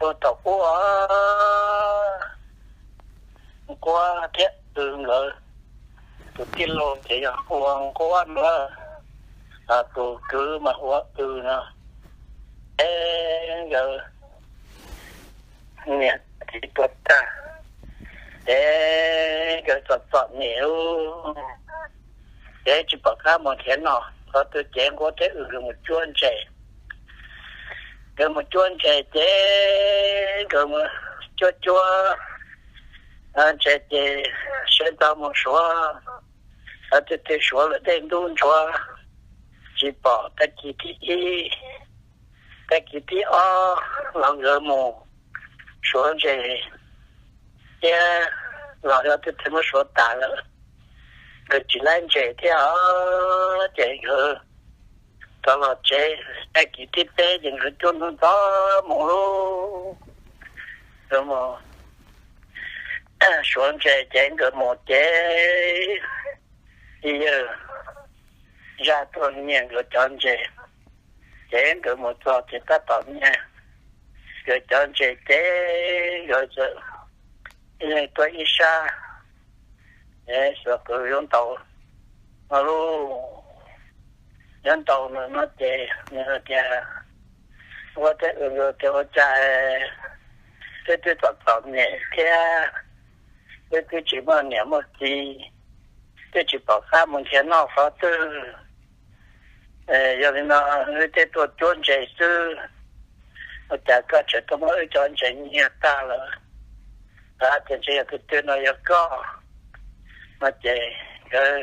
ua tom qub, Nquab thiab Wb nkawd tus tij laug ces yog hu ua Nquab no, tus kwv mas hu ua Wb no. Ces nkawd niam txiv tuag tag, ces nkawd txom txom nyem, ces tsis pom qab mus nrhiav noj qhov twg ces Nquab thiab Wb nkawd mus cuab ntses. Nkawd mus cuab ntses ces nkawd mus cuab cuab ntses ces sawv ntxov mus suav, txog twg twg suav lawm dej ntub ntsuav, tsis pom. Tag kis thib ib, tag kis thib ob los nkawd mus suav ntses thiab, los yog twg twg muab suav tas lawm, nkawd tsis laib ntses thiab os, ces nkawd rov los tsev. Tag kis thib peb ces nkawd cuab ntxov ntxov mus lawm, nkawd mus suav ntses ces nkawd mus ces tib yawg zaj tuaj nyiag nkawd cov ntses, ces nkawd mus txog ces tab tom nyiag nkawd cov ntses ces nkawd txawm ib leeg tuaj ib sab, es xuas qws yuav ntaus no lauj. Yuav ntaus nws no ces nws tias, Nquab thiab Wb nkawd tias, Ua cas peb twb txom txom nyem thiab, peb twb tsis muaj niam muaj txiv, twb tsis pom qab mus nrhiav noj qhov twg. Yog li no wb thiaj tuaj cuab ntses xwb, ua cas koj tseem tuaj muab wb cov ntses nyiag tag lawm? Ces ntshe yog tus twg no yog koj no ces nkawd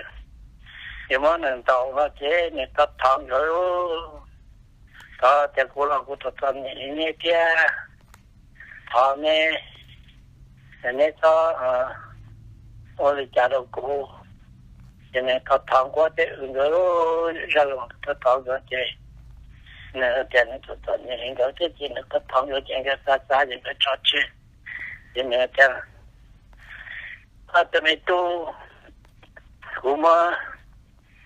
yuav muab nws ntaus no ces nws thov thov nkawd, Thov tias kuv los kuv txom txom nyem li nej thiab, thov neb, neb txhob ua li cas rau kuv. Ces nws thov thov Nquab thiab Wb nkawd, zaj los thov thov nkawd ces nws tias nws txom txom nyem li nkawd thiab ces nws thov thov nkawd ces nkawd xav xav ces nkawd tso tseg. Ces nws tias, Ob tug me tub, kuv muab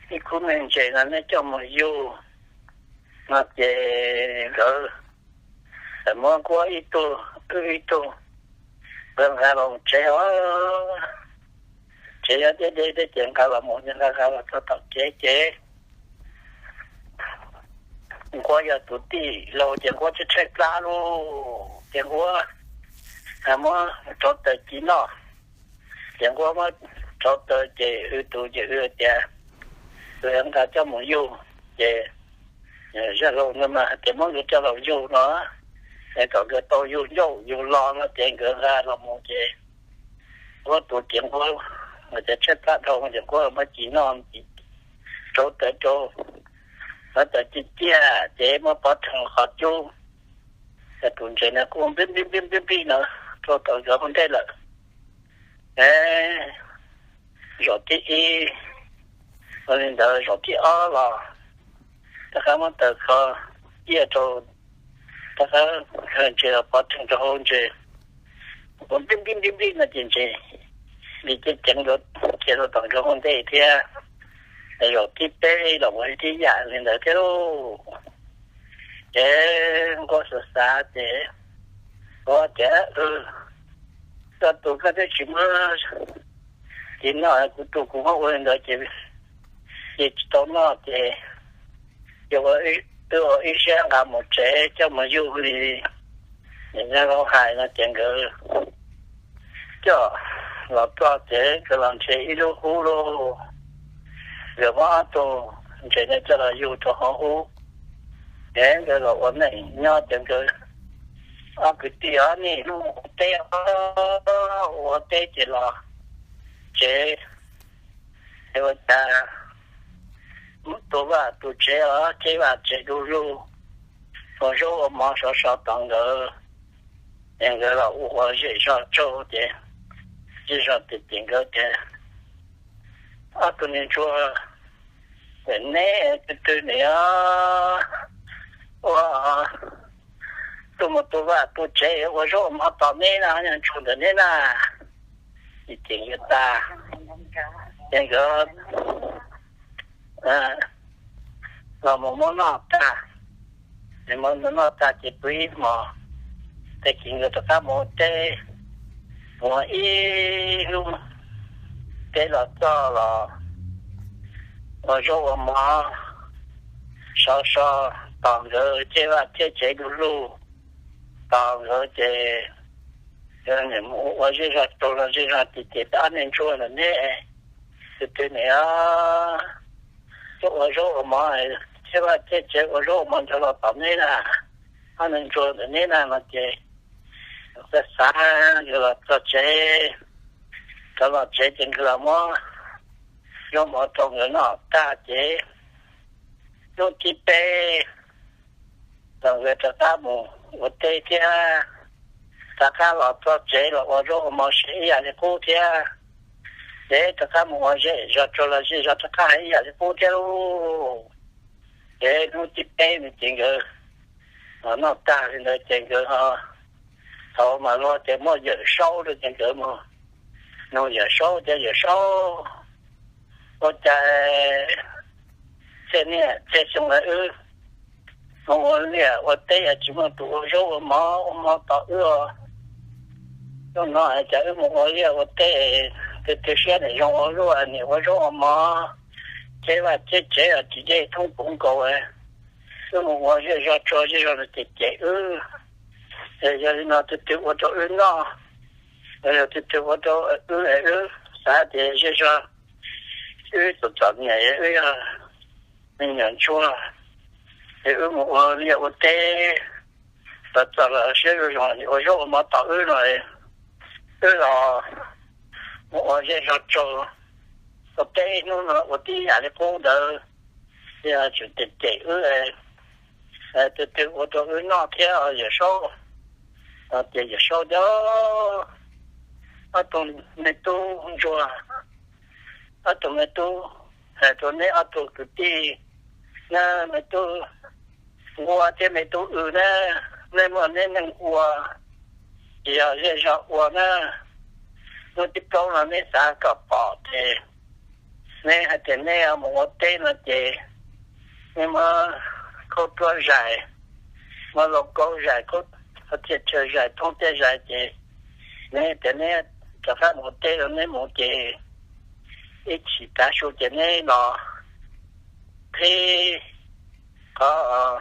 ib khub me ntses no neb coj mus yug no ces nkawd muab Nquab ib tug, Wb ib tug, nkawd nqa los tsev os. Tsev nyob deb deb thiab ces nqa los mus, nqa nqa los txog tom kev ces Nquab yog tus tij laug ces Nquab tshaib tshaib plab lauj, ces Nquab muab rauv taws ci noj. Ces Nquab muab rauv taws ces Wb tus ces Wb tias, Wb nqa coj mus yug. Ces zaj laug no mas hais tias muab nkawd coj los yug no, es kom nkawd tau yug ncauj yug lo no ces nkawd nqa los mus ces Nquab tus ces Nquab, nkawd tias tshaib plab dhau ces Nquab muab ci noj, rauv taws rau, rauv taws ciaj ciaj ces muab pov rhees qhov cub. Ces tus ntses no kuj npij npij npij npij no rau tom nkawd hauv ntej lawm. Es zaum thib ib, ua li ntawd zaum thib ob los rov qab muab taws kho ciaj rau, rov qab khaws ntses los pov rhees rau hauv ntses, ua npij npij npij npij no ces ntses npij ceev ceev rau, khiav rau tom nkawd hauv ntej thiab. Zaum thib peb los ua ib thib yam li ntawd thiab lauj. Ces Nquab xav xav ces Nquab tias, Koj tus koj twb tsis muab ci noj, kuv tus kuv muab ua li ntawd ces, ces tsis tau noj ces, ces ua, wb ua ib siab nqa mus tsev coj mus yug li niam Nyab Laub hais no ces nkawd coj los txog ces nkawd los nrhiav ib lub hub lauj. Nkawd muab ob tug ntses no coj los yug rau hauv hub, ces nkawd los ua neej nyob ces nkawd ob kwv tij ob niag ua teb, ua teb ces los tsev, ces ua cas tu vaj tu tsev os, tsev vaj tsev du lug, ua zaub ua mov sov sov tom nkawd, ces nkawd los ua ua zej zog tsaug ces zej zog tim tim nkawd ces ob tug niag ntsuag, neb twg twg niag ua tuaj mus tu vaj tu tsev ua zaub ua mov tom neb na, ntsuag ntawm neb na, ces ces nkawd tas, ces nkawd los mus muab noj tag, muab noj tag ces pw ib hmos, tag kis nkawd rov qab mus ua teb, mus ua ib hnub teb los txog los ua zaub ua mov, sov so, tos nkawd thiab vaj thiab tsev du lug, tos nkawd ces mus ua zej zog, rau los zej zog ces ces ob niag ntsuag ntawm neb, tus twg nim tuaj ua zaub ua mov thiab vaj thiab tsev ua zaub ua mov nrog los tom neb na, ob niag ntsuag ntawm neb na no ces txawm xav nkawd los txog tsev, rov los tsev ces nkawd los muab zaub mov rau nkawd noj tag ces hnub thib peb los nkawd rov qab mus ua teb thiab, rov qab los txog tsev los ua zaub ua mov siav ib yam li qub thiab. Ces rov qab mus ua zej zog, rau los zej zog rov qab hais ib yam li qub thiab lauj. Ces hnub thib peb no ces nkawd noj tag li ntawd ces nkawd thaum mas luag tias muaj Yawm Saub rau ces nkawd mus nug Yawm Saub tias, Yawm Saub, ua cas txhia niaj txhia xyoo wb mus ua liaj ua teb es tsis muaj tus ua zaub ua mov ua mov tos wb os? Zaum no cas wb mus ua liaj ua teb, tus twg siab niam zoo ua luaj, niam ua zaub ua mov, cheb vaj cheb tsev os, tsis dej thoob puv nkaus, wb mus ua zej zog tsuag zej zog no ces cem wb. Yog li no tus twg ua rau wb noj, yog tus twg ua rau wb es wb xav tias zej zog wb txom txom nyem, wb yog me nyuam ntsuag, es wb mus ua liaj ua teb los txog los siab zoo zoo ua zaub ua mov tos wb no, wb los mus ua zej zog tsuag, ua teb hnub no ua tib yam li qub ntawd, yog tseem cem cem wb, tus twg ua rau wb noj thiab Yawm Saub? Ces Yawm Saub tias, ob tug me tub ntsuag, ob tug me tub, hais rau neb ob tug kwv tij, neb me tub nquab thiab me tub w na, neb muaj neb neej ua, tsis yog zej zog ua na. Hnub thib plaub no neb xav kom pom ces neb hais tias neb mus ua teb no ces neb muab khaub ruab zais, muab lauj kaub zais, thiaj tsawg zais, thoob thiaj zais ces neb tias neb rov qab mus ua teb los neb mus ces ib chim tav su ces neb los qhib qhov,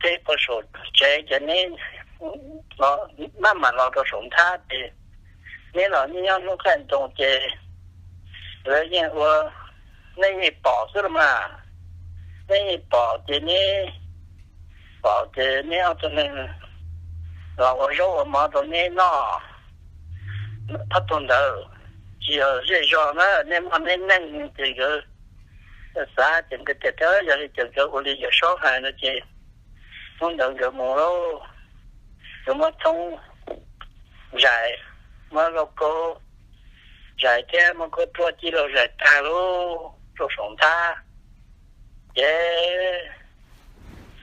qhib qhov saum tsev ces neb maj mam los rau saum nthab ces neb los neb nyob hnub qaij nroos ces lawv yeej ua, neb yeej pom xwb los mas. Neb yeej pom ces neb pom ces neb ob tug neeg los ua zaub ua mov rau neb noj. Ob tug ntawd tsis yog zej zog na, neb muaj neb neej ces nkawd xav ces nkawd tias yog li ces nkawd ua li Yawm Saub hais no ces hnub ntawd nkawd mus lauj, nkawd muab thoob zais, muab lauj kaub zais thiab muab khaub ruab cib lauj zais tag lauj rau saum nthab. Ces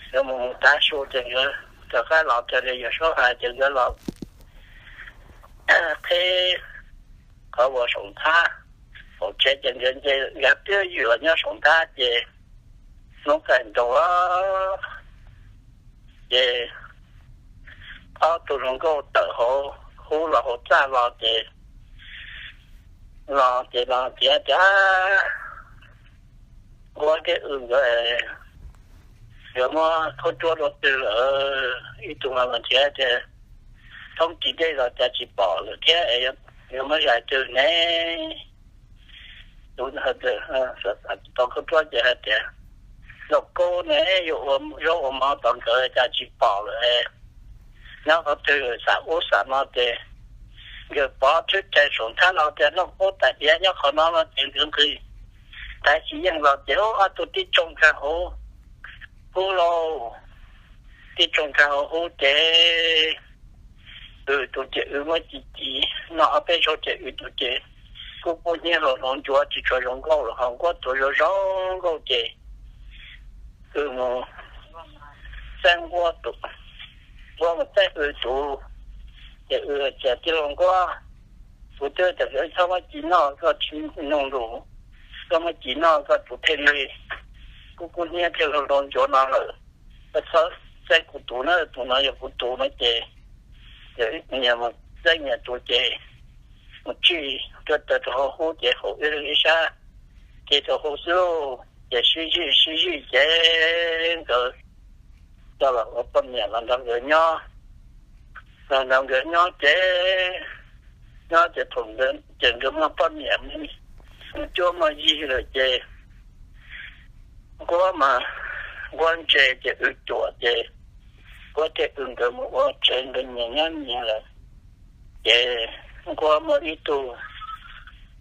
nkawd mus mus tav su ces nkawd rov qab los raws li Yawm Saub hais ces nkawd los qhib qhov uas saum nthab, saum tsev ces nkawd nce nkag twb ywm los nyob saum nthab ces hnub qaij nroos ces ob tug hluas nkauj tawm hauv hub los hauv txaj los ces, los ces los tiav tias, Nquab thiab w nkawd, nkawd muab khaub ruab rau twg lawm? Ib tug mas tias, Thoob tsis dej los cas tsis pom lawm thiab, yuav muab zais twg ne? Tus tau khaub ruab ces hais tias, Lauj kaub ne, yuav ua zaub ua mov tos nkawd cas tsis pom lawm. Nyob qhov twg xam ub xam no ces nkawd pov thwb rais saum nthab los tias lauj kaub tais diav nyob qhov no no ces nkawd nqis tais tsis yeej los ces ob tug tib tsoo nkag hauv hub lauj. Tib tsoo nkag hauv hub ces w tus ces w muab ci ci noj ob peb zaug ces w tus ces kub kub hnyiab hluas hluas ncuav tsis tshua zoo nkauj los ho nquab tuag zoo zoo nkauj ces w mus txeeb nquab tus, nquab mus txeeb w tus, ces w tias, Tij laug nquab, kuv twb tias txhob muab ci noj koj tsis mloog lus, koj muab ci noj koj tus thiaj li kub kub hnyiab thiaj hluas hluas ncuav no lawm. Koj txhob txeeb kuv tus na, tus no yog kuv tus no ces, yog mus txeeb nyias tus ces mus tsij tuaj tawm rau hauv hub ces haum ib leeg ib sab, ces rau hauv xwb lauj. Ces sib zij sib zij ces nkawd coj los ua poj niam los nrog nkawd nyob. Los nrog nkawd nyob ces, nyob ces thaum nkawd ces nkawd muaj poj niam, muaj cuab muaj yig lawm ces Nquab mas, Nquab ntse ces w cuam ces Nquab thiaj w nkawd mus ua tsev nkawd nyias nyob nyias lawm. Ces Nquab muaj ib tug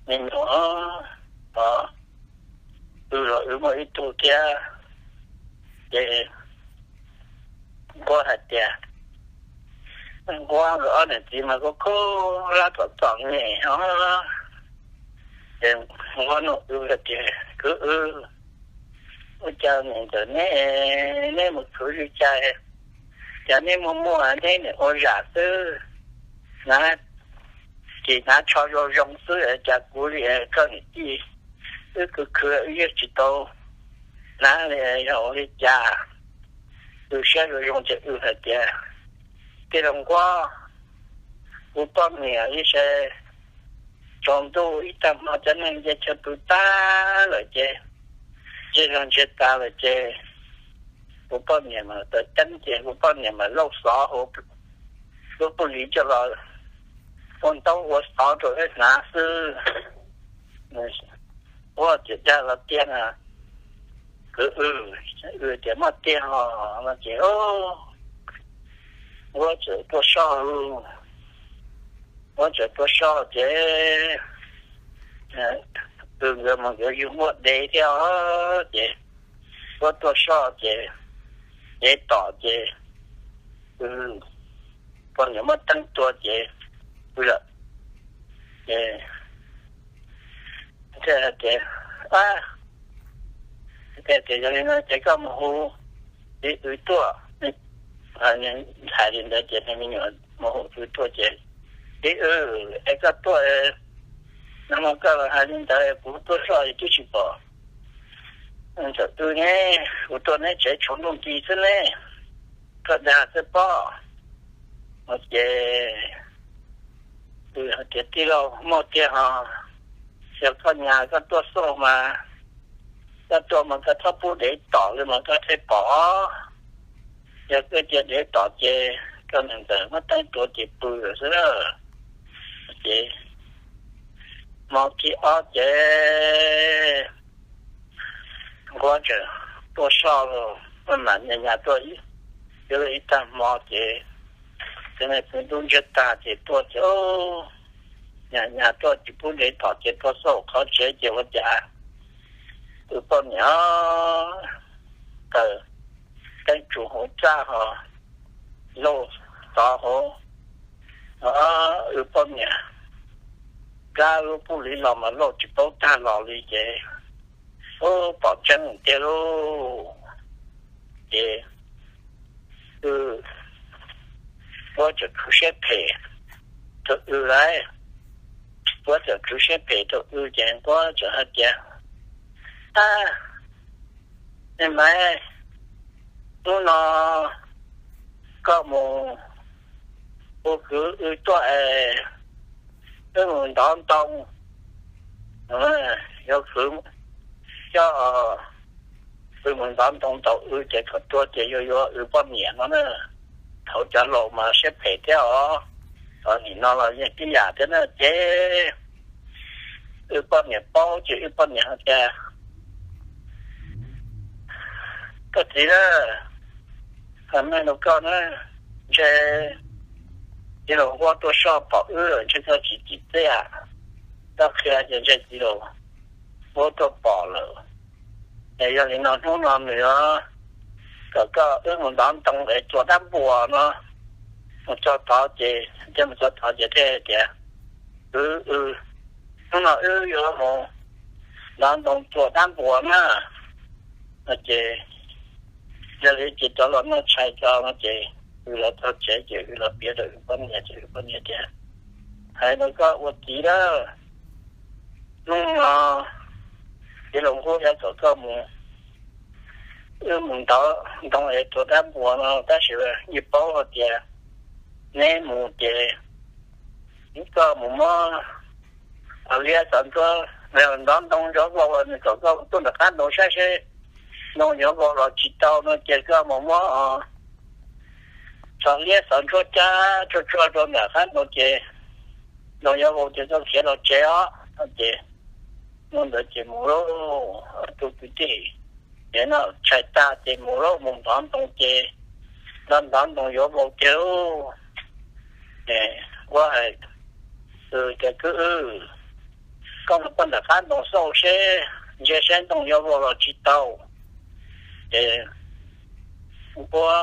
me nyuam, o, w los w muaj ib tug thiab. Ces Nquab hais tias, Nquab nkawd ob niam txiv mas kuj khub lab tom txom nyem os. Ces Nquab nug w hais tias, Kwv w, ua cas niam ntxawm neb, neb mus khwv li cas, cas neb muaj muaj neb niam ua zam xwb, hnav, tsis hnav tsho zoo zoo xwb, cas kuv li koj niam tij wb khwv khwv wb yeej tsis tau hnav li, yog ua li cas? W siab zoo zoo ces w hais tias, Tij laug Nquab, kuv poj niam ib se tsaus ntuj ib tag hmo cov neeg nce chaw pw tag lawm ces, ntsiag zog ntsiag tas lawm ces kuv poj niam mas tawm ceeb ces kuv poj niam mas lauj xov hauv lub pub lis coj los ua ntaub ua xov rau wb hnav xwb. Ua tias dag los tiag na, kwv w, w tias muaj tiag os no ces Nquab txawm tuaj soj, Nquab txawm tuaj soj ces w nkawd mas nkawd yug muaj dev thiab os ces Nquab tuaj soj ces dev tom ces w poj niam muab teeb tua ces w lawm. Ces thiaj tias, Ab, thiaj tias, Yog li no ces koj mus hu txiv w tuaj. Hais li ntawd ces nws me nyuam mus hu w tuaj ces, Txiv w, es koj tuaj, no no koj los hais li ntawd kuv tuaj soj twb tsis pom ntxawm w ne, kuv tuaj neb tsev tshuav ntuj nti xwb ne, koj dag xwb pob. No ces w hais tias, Tij laug, muaj tiag hos, yog koj nyas koj tuaj xauj mas, koj tuaj mas koj txhob pub dev tom li mas koj thiaj pom. Yog koj cia dev tom ces koj niam ntxawm muab teeb tua ces pw lawm xwb na. Ces hmo thib ob ces Nquab tseem tuaj soj los, mas nyas nyas tuaj ib tag hmo ces, ces ntuj ntsiag tag ces tuaj ces nyas nyas tuaj tsis pub dev tom ces tuaj xauj qhov tsev ces ua cas w poj niam tawm teeb tsuas hauv txaj hos lauj tov hauv, w poj niam kab lub pub lis los mas lauj tsis paub tag los li ces, u, pom tseeb tiag lauj. Ces w, Nquab txawm khwv siab phem rau w lauj. Nquab txawm khwv siab phem rau w ces Nquab txawm hais tias, Ab, me maiv, hnub no koj mus hu kwv w tuaj es wb mus ntov ntoo, yuav kwv, coj w mus ntov ntoo ntaus w ces kom tuag ces yuav yuav w poj niam no na. Thaum cov laus mas siab phem thiab os, nim no los yeej tib yam thiab na ces w poj niam paub ces w poj niam hais tias, Koj txiv na, hais meej rau koj na, ntshe txiv laus Nquab tuaj soj pom wb lawm ntshe koj tsis txim txiaj, koj qhia ces ntshe txiv laus Nquab tuaj pom lawm. Es yog li no hnub no nws kom koj wb mus ntov ntoo es txuas dab npuas no, mus txog tod ces, thiaj mus txog tod ces thiaj tias, Kwv w, hnub no wb yuav mus ntov ntoo txuas dab npuas na. No ces yog li ces rov los noj tshais tso no ces w los txog tsev ces w los piav rau w poj niam ces w poj niam tias, Hais rau koj ua txiv lawm, hnub no txiv laus Nquab yuav kom koj mus wb mus ntov ntoo es tuav dab npuas no, tab sis yeej paub hais tias neb mus ces koj mus muab xov liab xov ntsuab, ntov ntoo yuav vau, nws kom koj tuaj nram qab ntoo saib seb ntoo yuav vau los tsis tau no ces koj mus muab xov liab xov ntsuab cab tsuag tsuag rau nram qab ntoo ces ntoo yuav vau ces koj khiav los tsev os. Ces hnub ntawd ces mus lauj, ob tug kwv tij, ces no tshais tag ces mus lauj, mus ntov ntoo ces ntov ntoo yuav vau ces lauj, ua hais tias, Kwv, koj mus poj nram qab ntoo xauj seb, ntsia seb ntoo yuav vau los tsis tau. Ces ua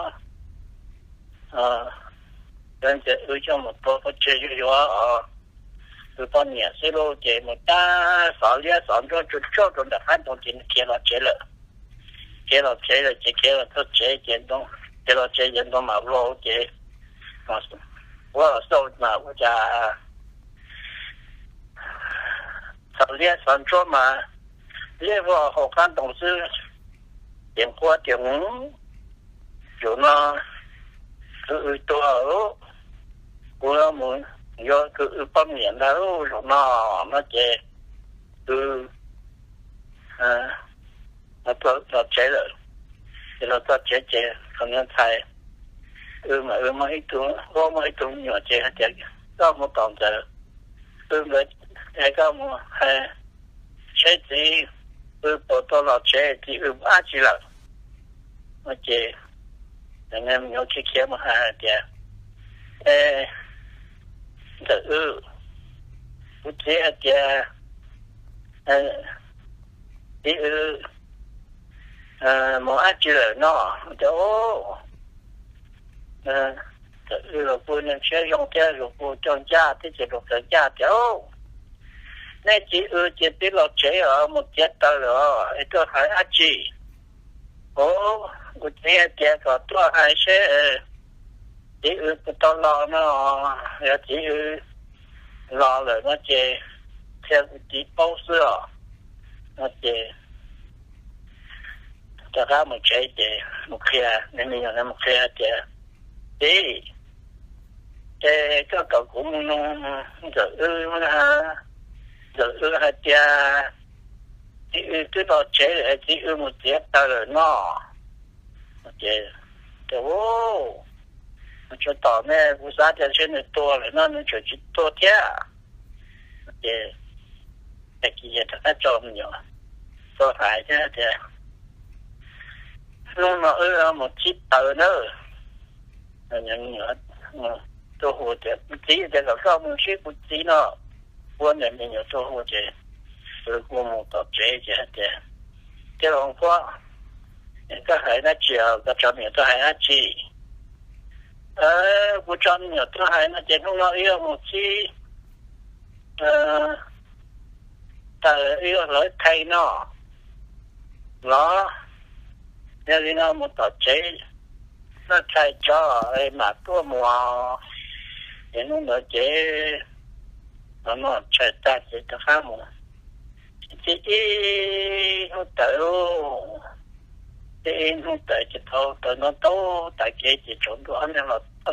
ntawd ces wb coj mus tua pov tseg yuav yuav wb poj niam xwb lauj. Ces mus cab xov liab xov ntsuab tsuag tsuag rau nram qab ntoo ces nws khiav los tsev lawm. Khiav los tsev lawm ces khiav los txog tsev ces, khiav los tsev ces ntoo mam vau ces ua los xauj mas ua cas xov liab xov ntsuab mas liab vau hauv qab ntoo xwb. Ces nquab tias, Zaum no kwv wb tuag, kuv mus yuav kwv wb poj niam ntag zaum no. No ces wb los tsev lawm. Ces los txog tsev ces qhov niag ntxhais, wb mas wb muaj ib tug, muaj ib tug me nyuam ces hais tias, Koj mus tom ntawd, wb nkawd, koj mus hais seb txiv wb puas tau los tsev, txiv wb mus dab tsi lawm. No ces me nyuam khiav khiav mus hais tias, E, ntxawm wb, kuv txiv hais tias txiv wb mus dab tsi lawm no. Ces ntxawm wb los kuj neeg siab zoo thiab, los kuj coj ncaj thiab ces los txawm ncaj tias, Nej txiv wb ces twb los tsev os, mus txiav taws lawm os, es tuaj hais dab tsi? Ov, kuv txiv hais tias kom tuaj hais seb txiv wb puas tau los no, yog txiv wb los lawm no ces qhia kuv txiv paub xwb os. No ces rov qab mus tsev ces mus qhia, nws me nyuam mus qhia tias, Txiv, es koj kom kuv mus nug ntxawm wb, ntxawm wb hais tias txiv wb twb los tsev lawm, txiv wb mus txiav taws lawm no. Ces, Ov, tsuas tom nej, kuv xav tias ntshe nws tuag lawm no nws tseem tsis tuag thiab. Ces tag kis rov qab tso me nyuam tuaj hais thiab tias, Hnub no wb mus txhib taws nawb. Tuaj hu tias, Kuv txiv tias kom koj mus ntsib kuv txiv no. Ua ntawd me nyuam tuaj hu ces wb kuj mus tom tsev ces hais tias, Tij laug Nquab, koj hais dab tsi os, koj tso me nyuam tuaj hais dab tsi? Kuv tso me nyuam tuaj hais no ces hnub no wb yuav mus txhib taws, wb yuav hlawv thee no los, yog li no mus tom tsev, noj tshais tso mam tuaj mus. Ces hnub ntawd ces los noj tshais tag ces rov qab mus. Txhib ib hnub taws, txhib ib hnub taws ces thaum taws no tau tas kev ces tsaus ntuj ob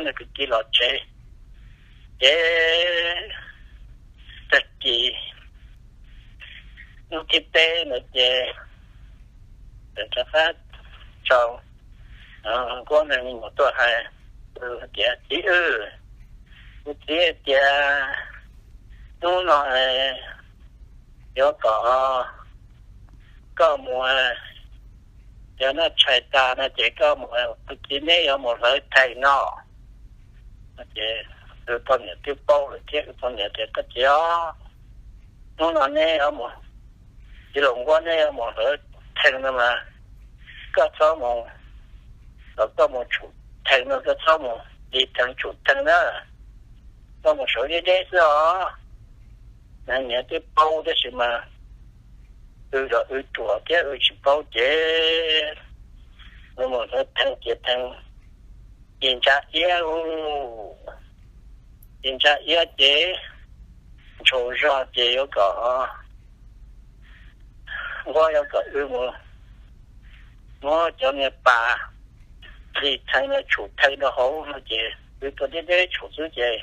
niag kwv tij los tsev. Ces tag kis hnub thib peb ntawd ces rov qab tso Nquab me nyuam tuaj hais tias, Txiv wb, kuv txiv tias hnub no yuav kom koj mus, yog noj tshais tas no ces koj mus, kuv txiv neb yuav mus hlawv thee no. Ces wb poj niam twb paub lawm thiab, wb poj niam tias, Koj txiv os, hnub no neb yuav mus, txiv laus Nquab neb yuav mus hlawv thee no mas koj txhob mus, kom koj mus tshum thee no koj txhob mus li thee tshum thee na, koj mus sawv deb deb xwb os. Niam twb paub tab sis mas wb los wb ruam thiab wb tsis paub ces wb mus hlawv thee ces thee ci ntsa iab, ci ntsa iab ces ntshau zog ces yuav kom, Nquab yuav kom wb mus muab cov niag pas li thee no tshum thee rau hauv no ces kwv tuag deb deb tshum xwb ces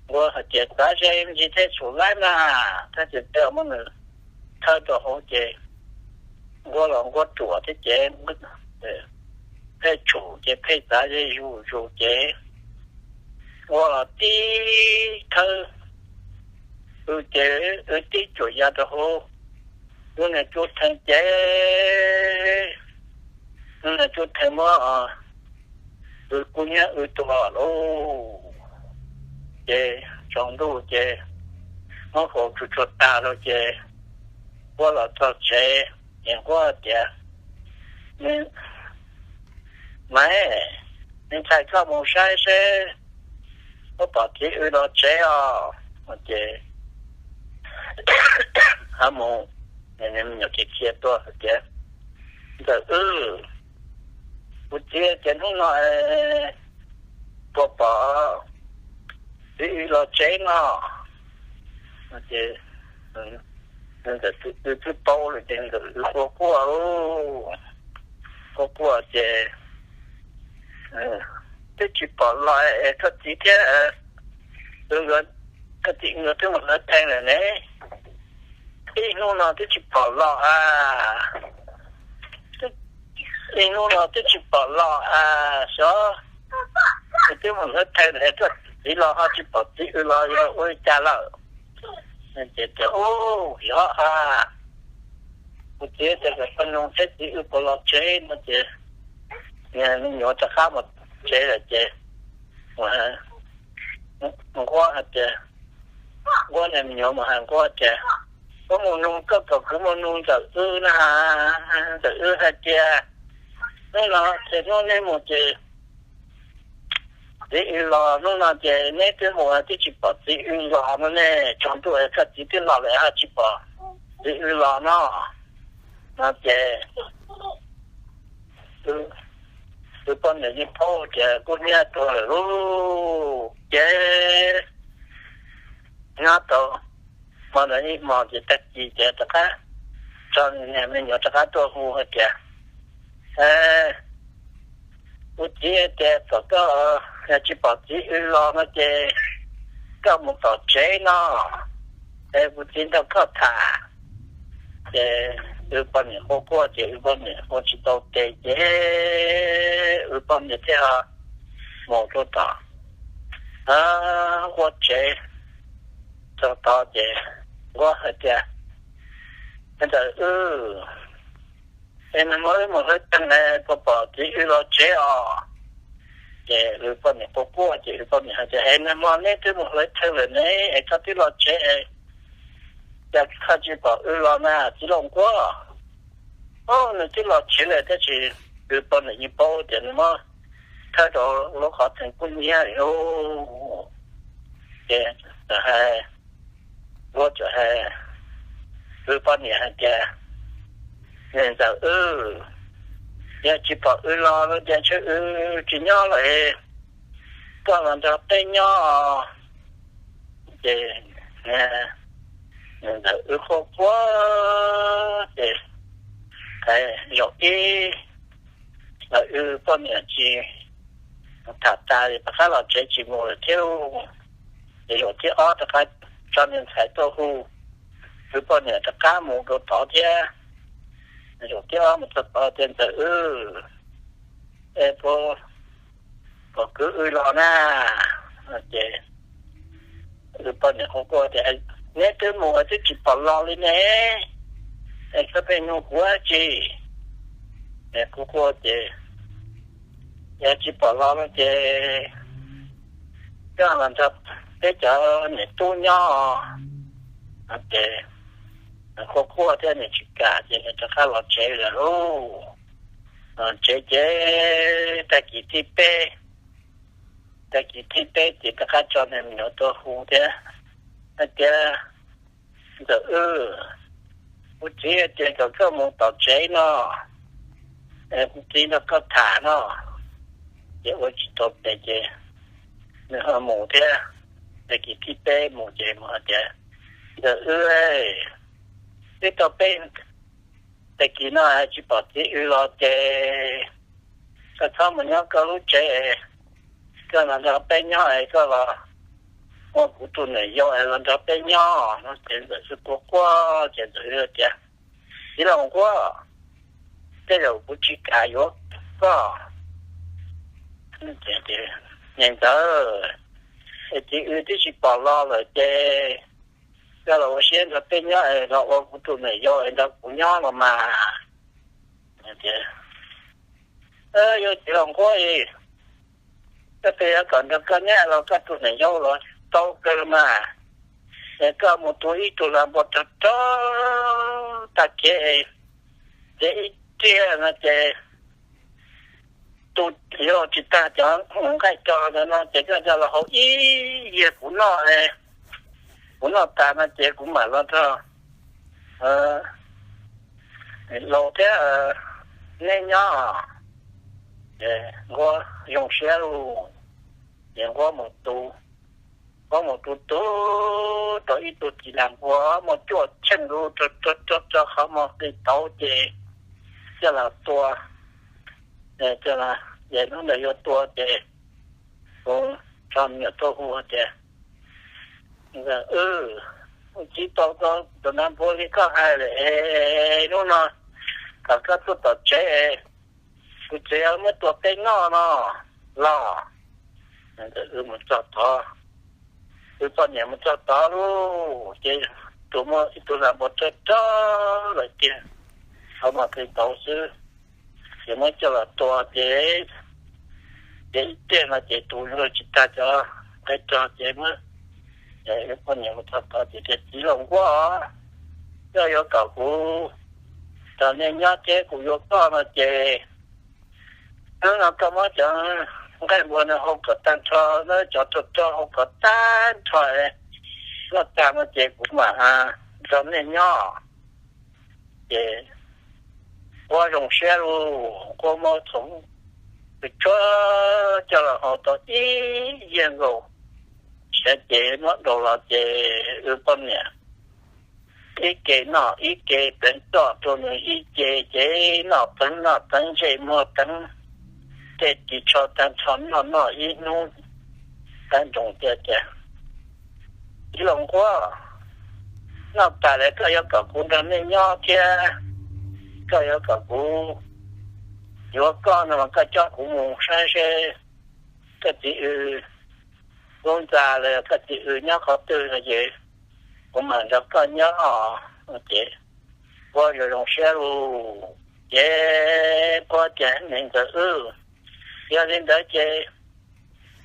nquab hais tias txav ze me ntsis thiaj tshum laib na, thiaj ces tej muab nws thawb rau hauv ces nquab los nquab ruam thiab ces pheej tshum ces pheej txav ze zus zus ces nquab los tib thawb, wb ces wb tib cuam ya rau hauv lub niag cub thee ces lub niag cub thee muab wb kub nyiab wb tua lauj. Ces tsaus ntuj ces hmoob faus tsuag tsuag tag lawm ces nquab los txog tsev ces nquab tias, Maiv, me ntxhais koj mus saib seb puas pom txiv wb los tsev os. Ces ho mus, me nyuam qhia qhia tuaj hais tias, Ntxawm wb, kuv txiv tias hnub no puas pom txiv wb los tsev no. Ces ntxawm wb twb paub lawm ces ntxawm wb quaj quaj, quaj quaj ces twb tsis pom los es koj txiv thiab, koj txiv nkawd twb mus hlawv thee lawm ne. Ib hnub no twb tsis pom los a, ib hnub no twb tsis pom los a, xyov twb mus hlawv thee lawm es koj txiv los ho tsis pom txiv wb los yog ua li cas lawm. Ces tias, Ub, yog a, kuv txiv tias kom poj noog seb txiv wb puas los tsev no ces me nyuam rov qab mus tsev lawm ces nquab hais tias, nquab niag me nyuam mus hais nquab tias, Koj mus nug, koj kom kuv mus nug ntxawm wb na, ntxawm wb hais tias hnub no ces hnub neb mus ces txiv wb los, hnub no ces neb twb mus twb tsis pom txiv wb los no ne, tsaus ntuj es koj txiv twb los lawm ho tsis pom txiv wb los no. No ces wb poj niam yeej paub tias kub hnyiab tuag lawm lauj. Ces nyob tau hmo ntawd ib hmos ces tag kis ces rov qab tso niag me nyuam rov qab tuaj hu hais tias, Kuv txiv tias kom koj, yog tsis pom txiv wb los no ces koj mus tom tsev no es kuv txiv nrog koj tham. Ces wb poj niam quaj quaj ces wb poj niam ua tsis tau tes ces wb poj niam thiaj mus rau tom nquab tsev. Txog tod ces nquab hais tias, Ntxawm wb, es nag hmo wb mus hlawv thee es puas pom txiv wb los tsev os? Ces wb poj niam quaj quaj ces wb poj niam hais tias, Es nag hmo neb twb mus hlawv thee lawm ne, es koj twb los tsev es cas koj tsis pom wb los na txiv laus nquab? Nws twb los tsev lawm tab sis wb poj niam yeej paub tias nws muab thawb rau lub qhov thee kub hnyiab li lauj. Ces txawm hais, nquab txawm hais wb poj niam hais tias, Ntxawm wb, yog tsis pom wb los no ces ntshe wb tsis nyob lawm, koj los nrog peb nyob. Ces ntxawm wb quaj quaj ces zaum ib, ntxawm wb poj niam tsis tham tas rov qab los tsev tsis mus lawm thiab. Ces zaum thib ob rov qab tso niag ntxhais tuaj hu, wb poj niam rov qab mus rau tod thiab. Zaum thib ob mus txog tod tias, Ntxawm wb, es puas pom kwv wb los na? Ces wb poj niam quaj quaj tias, Neb twb mus twb tsis pom los li ne, es koj pheej nug kuv dab tsi? Quaj quaj ces, Yog tsis pom los no ces koj los nrog peb cov niam tub nyob. Ces quaj quaj thiab nws tsis kam ces nws rov qab los tsev lawm lauj. Los tsev ces tag kis thib peb, tag kis thib peb ces rov qab tso niag me nyuam tuaj hu thiab hais tias, Ntxawm wb, kuv txiv tias kom koj mus tom tsev no, kuv txiv nrog koj tham no. Ces ua tsis tau tes ces nws ho mus thiab. Tag kis thib peb mus ces mus hais tias, Ntxawm wb, twb tau peb tag kis no tsis pom txiv Wb los ces koj txhob mus nyob koj lub tsev, koj los nrog peb nyob es koj los ua kuv tus niam yau es los nrog peb nyob no. Ces Ntxawm Wb quaj quaj ces Ntxawm Wb tias, Txiv Laus Nquab, tej zaum kuv tsis kam yuav koj. Niam Ntxawm, es txiv Wb twb tsis pom los lawm ces koj los ua siab nrog peb nyob es los ua kuv tus niam yau es nrog kuv nyob los mas. Yog txiv Laus Nquab, koj twb yuav kom nrog koj nyob los koj tus niam yau los tau kawg mas. Es koj mus tu ib tug lag npua rog rog tag kev, ces ib tiag no ces tu yog tsis tag cov nqaij rog ntawd no ces koj coj los hau ib yiag kuv noj, kuv noj tas no ces kuv mam los nrog Laus thiab neb nyob. Nquab zoo siab lauj. Ces Nquab mus tu, Nquab mus tu tu tau ib tug tis lag npua muaj cuaj cheej lub rog rog rog qhov muag qis tauv ces coj los tua. Ces hnub ntawd yuav tua ces kuv tso me nyuam tuaj hu tias, Wb, wb tsis tau tus lag npua li koj hais lawm es hnub no kom koj tuaj tom tsev, kuv tsev muab tua peb noj no los. Wb mus txog tod, wb poj niam mus txog tod lauj ces tus muaj ib tug lag npua rog rog lawm tiag, qhov muag qis tauv xwb. Ces muab coj los tua ces, ces ib tiag no ces tus yuav tsis tag cov nqaij rog ces muab, poj niam mus txog tod ces tias, Txiv Laus Nquab, koj yuav kom kuv nrog nej nyob thiab kuv yuav koj no ces hnub no koj muab cov nqaij npua no hau kom tag nrho, cov rog rog hau kom tag nrho, noj tag no ces kuv mam nrog nej nyob. Ces Nquab zoo siab lauj, Nquab muab txhua txhua coj los hau tau ib yiag nkaus, siav ces muab daus los ces wb poj niam ib ke noj ib ke, pleev toj rau nws ib ce, ces noj pleev noj pleev ntsej muag pleev tej ris tsho tag nrho, noj noj ib hnub tag nroos tias tias, Txiv Laus Nquab, noj tas lawm koj yuav kom kuv nrog nej nyob thiab koj yuav kom kuv yuav koj no mas koj coj kuv mus saib seb koj txiv Wb lub ntxa los yog koj txiv Wb nyob qhov twg no ces kuv mam nrog koj nyob. Ces Nquab yuav zoo siab lauj, ces Nquab tias, Niam Ntxawm Wb, yog li ntawd ces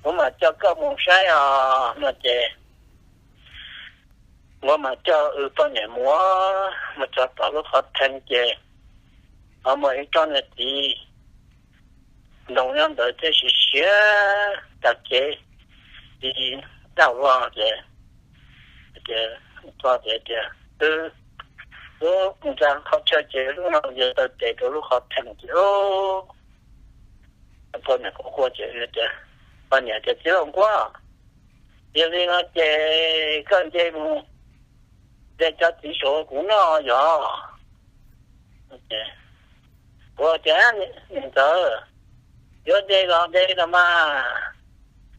kuv mam coj koj mus saib os no ces Nquab mam coj wb poj niam mus, mus txog tom lub qhov thee ces ho muaj ib tsob niag txiv ntoo nyob ntawd thiab, siav siav tag kev, txiv daj vog ces, ces Nquab tias tias, Wb, wb ntxa qhov chaw ces lub no yuav taw tes rau lub qhov thee ces poj niam quaj quaj ces tias, poj niam tias, Txiv Laus Nquab, yog li no ces koj nce mus de cov txiv saum kuv noj yog. Kuv tias, Niam ntxawm, yuav nce los nce los mas,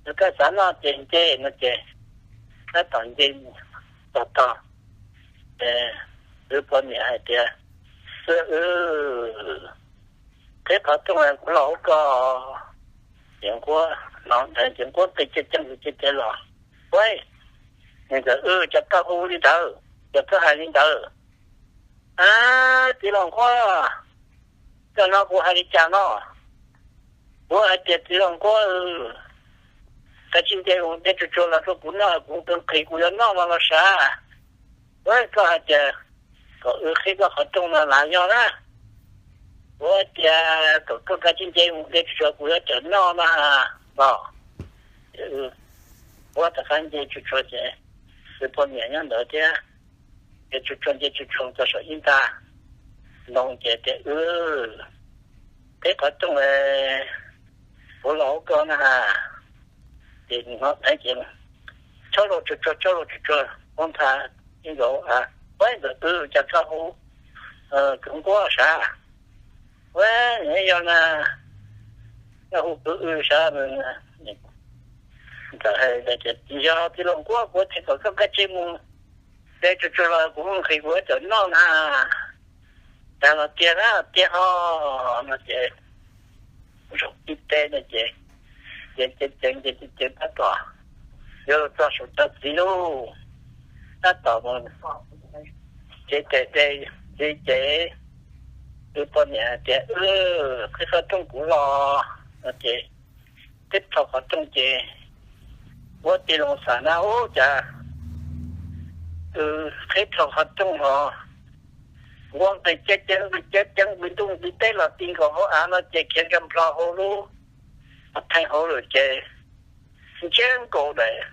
yog koj xav noj ces nce no ces tab tom nce tog tog, ces wb poj niam hais tias, Wb, wb, qhib qhov rooj kuv los ua koj. Ces Nquab hnov ntawd ces Nquab qi ceev ceev ceev los, Ua, niam ntxawm Wb, cas koj hu li ntawd, cas koj hais li ntawd? A, txiv Laus Nquab, koj hnov kuv hais li cas no? Kuv hais tias, Txiv Laus Nquab, koj tsis nce mus de tsuag tsuag los rau kuv noj, kuv twb nqhis kuv yuav noj no los sav. Ua, koj hais tias kom wb qhib koj qhov rooj no los yog na. Kuv tias kom koj kav tsij nce mus de tsuag tsuag kuv yuav cawm noj no los. Ces wb rov qab nce tsuag tsuag ces wb poj niam nyob ntawd thiab, ces tsuag tsuag nce tsuag tsuag txog saum ib nta ntoo ces tias, Wb, qhib qhov rooj, kuv los ua koj na. Ces hnov dheev ces chob lauj tsuag tsuag, chob lauj tsuag tsuag, ua ntha ib nkaus, Ua, ntxawm Wb, cas koj hu kwv Nquab sav. Ua, yog na, yog hu kwv w sav. Ntawd hais tias, Yog tij laug Nquab, kuv thim kom koj kav tsij mus de tsuag tsuag los kuv nqhis kuv cov noj na. Tag los tiag na, tiag ho no ces zaum tib teb no ces ces ces ces ces ces tab tom yuav txog saum cov txiv lub, tab tom mus ces ces ces ces ces wb poj niam tias, Wb qhib qhov rooj kuv los no ces qhib rau qhov rooj ces Nquab tij laug xav na, Ub, cas wb qhib rau qhov rooj los Nquab nqis ceeb ceeb nqis ceeb ceeb nqis ntuj nqis teb los ti nkaus hauv av no ces khiav nkag nplho hauv lub theej hauv lawm ces ntsiab nkaus daim,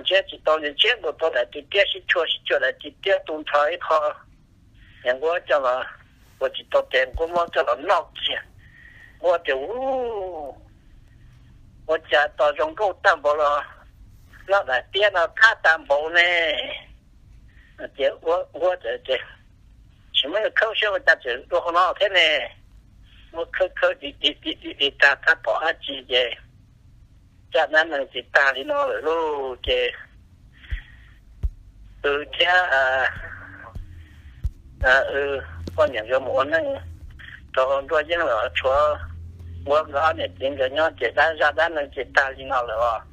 ntsiab tsis tau, ntsiab nkaus tau daim tis tiab, sib tshuam sib tshuam daim tis tiab tu nrho ib qho. Ces Nquab coj los, ua tsis tau ces Nquab muab coj los noj kiag. Nquab tias, Ub, ua cas tos zoo nkauj tag npaum los noj daim tiab no qab tag npaum ne. Ces Nquab tias, Tsis muaj neeg khawb siab ua cas tseem dua hauv no thiab ne. Muab khawb khawb ib ib ib tag tab tom dab tsi ces zaj dab neeg tsis tag li no lawm lauj. Ces wb thiab wb poj niam nkawd mus ua neej rau nruab yeeb los tshuav Nquab nkawd ob niam txiv nkawd nyob ces dab, zaj dab neeg tsis tag li no lawm os.